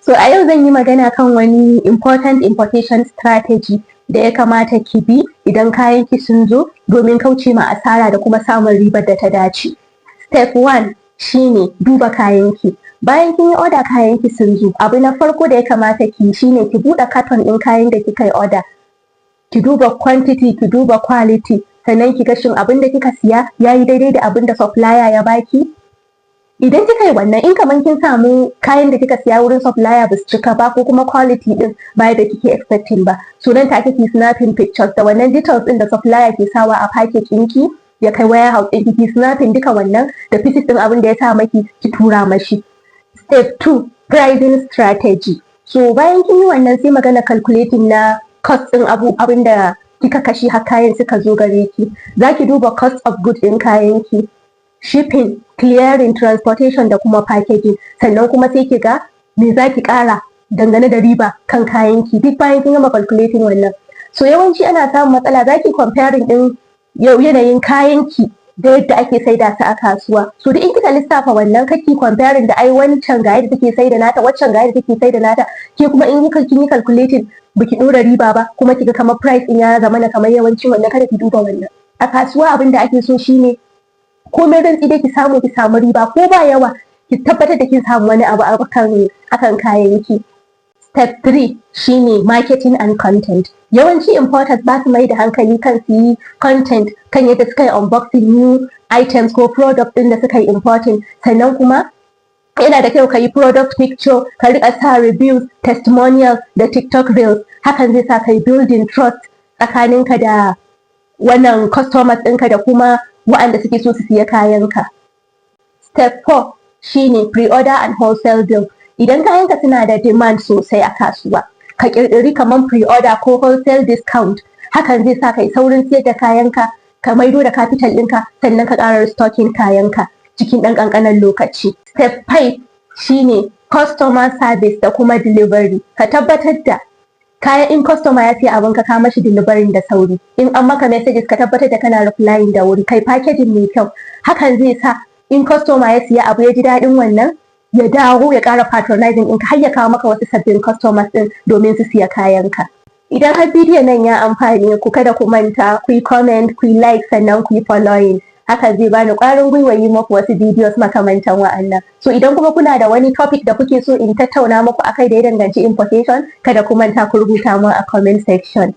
So a yau zan yi magana kan wani important importation strategy da ya kamata ki bi idan kayan ki sun zo, domin kauce ma asara da kuma samun ribar da ta dace. Step 1 shine duba kayan ki. Bayan kin yi order, kayan ki sun zo, abu na farko da ya kamata ki yi shine ki buɗe carton ɗin kayan da kika yi order. Ki duba quantity, ki duba quality, sannan ki ga shin abin da kika siya yayi daidai da abin da supplier ya baki. Idan kika yi wannan, in kaman kin samu kayan da kika siya wurin supplier ba su cika ba, ko kuma quality din ba yadda kike expecting ba, so nan take ki snapping pictures da wannan details din da supplier ke sawa a package ɗinki ya kai warehouse ɗinki. Ki snapping duka wannan da pieces ɗin abin da ya sa maki, ki tura mashi. Step 2, pricing strategy. So bayan kin yi wannan, sai magana calculating na cost ɗin abin da kika kashe har kayan suka zo gare ki. Zaki duba cost of good ɗin kayan ki, shipping, clearing, transportation da kuma packaging. Sannan kuma sai ki ga me zaki ƙara dangane da riba kan kayan ki, duk bayan kin gama calculating wannan. So yawanci ana samun matsala, zaki comparing ɗin yanayin kayan ki da yadda ake saida su a kasuwa. So duk in kika lissafa wannan, kake comparing da ai wancan ga yadda take saida nata, waccan ga yadda take saida nata, ke kuma in kika kin yi calculating baki dora riba ba, kuma kiga kamar price din ya zama na kamar yawancin wannan, kada ki duba wannan. A kasuwa abin da ake so shine komai rantsi dai ki samu riba, ko ba yawa, ki tabbatar da kin samu wani abu akan kayan ki. Step 3 shine marketing and content. Yawanci importers ba su mai da hankali kan su yi content kan yadda suka yi unboxing new items ko product din da suka yi importing. Sannan kuma yana da kyau ka yi product picture, ka rika sa reviews, testimonials da TikTok reels. Hakan zai sa ka yi building trust tsakaninka da wannan customers ɗinka da kuma waɗanda suke so su siya kayanka. Step 4 shine pre-order and wholesale deal. Idan kayanka suna da demand sosai a kasuwa, ka ƙirƙiri kamar pre-order ko wholesale discount. Hakan zai sa kai saurin siyar da kayanka, ka maido da capital ɗinka, sannan ka ƙara stocking kayanka cikin ɗan ƙanƙanin lokaci. Step 5 shine customer service da kuma delivery. Ka tabbatar da kayan, in customer ya siya abin ka, ka mashi delivery da sauri. In an maka messages, ka tabbatar da kana replying da wuri, kai packaging mai kyau. Hakan zai sa in customer ya siya abu ya ji daɗin wannan, ya dawo ya ƙara patronizing ɗinka, har ya kawo maka wasu sabbin customers ɗin domin su siya kayanka. Idan har bidiyon nan ya amfane ku, kada ku manta ku yi comment, ku yi like, sannan ku yi following. Hakan zai bani ƙwarin gwiwa yi muku wasu videos makamantan wa'annan. So idan kuma kuna da wani topic da kuke so in tattauna muku akai da ya danganci importation, kada ku manta ku rubuta mun a comment section.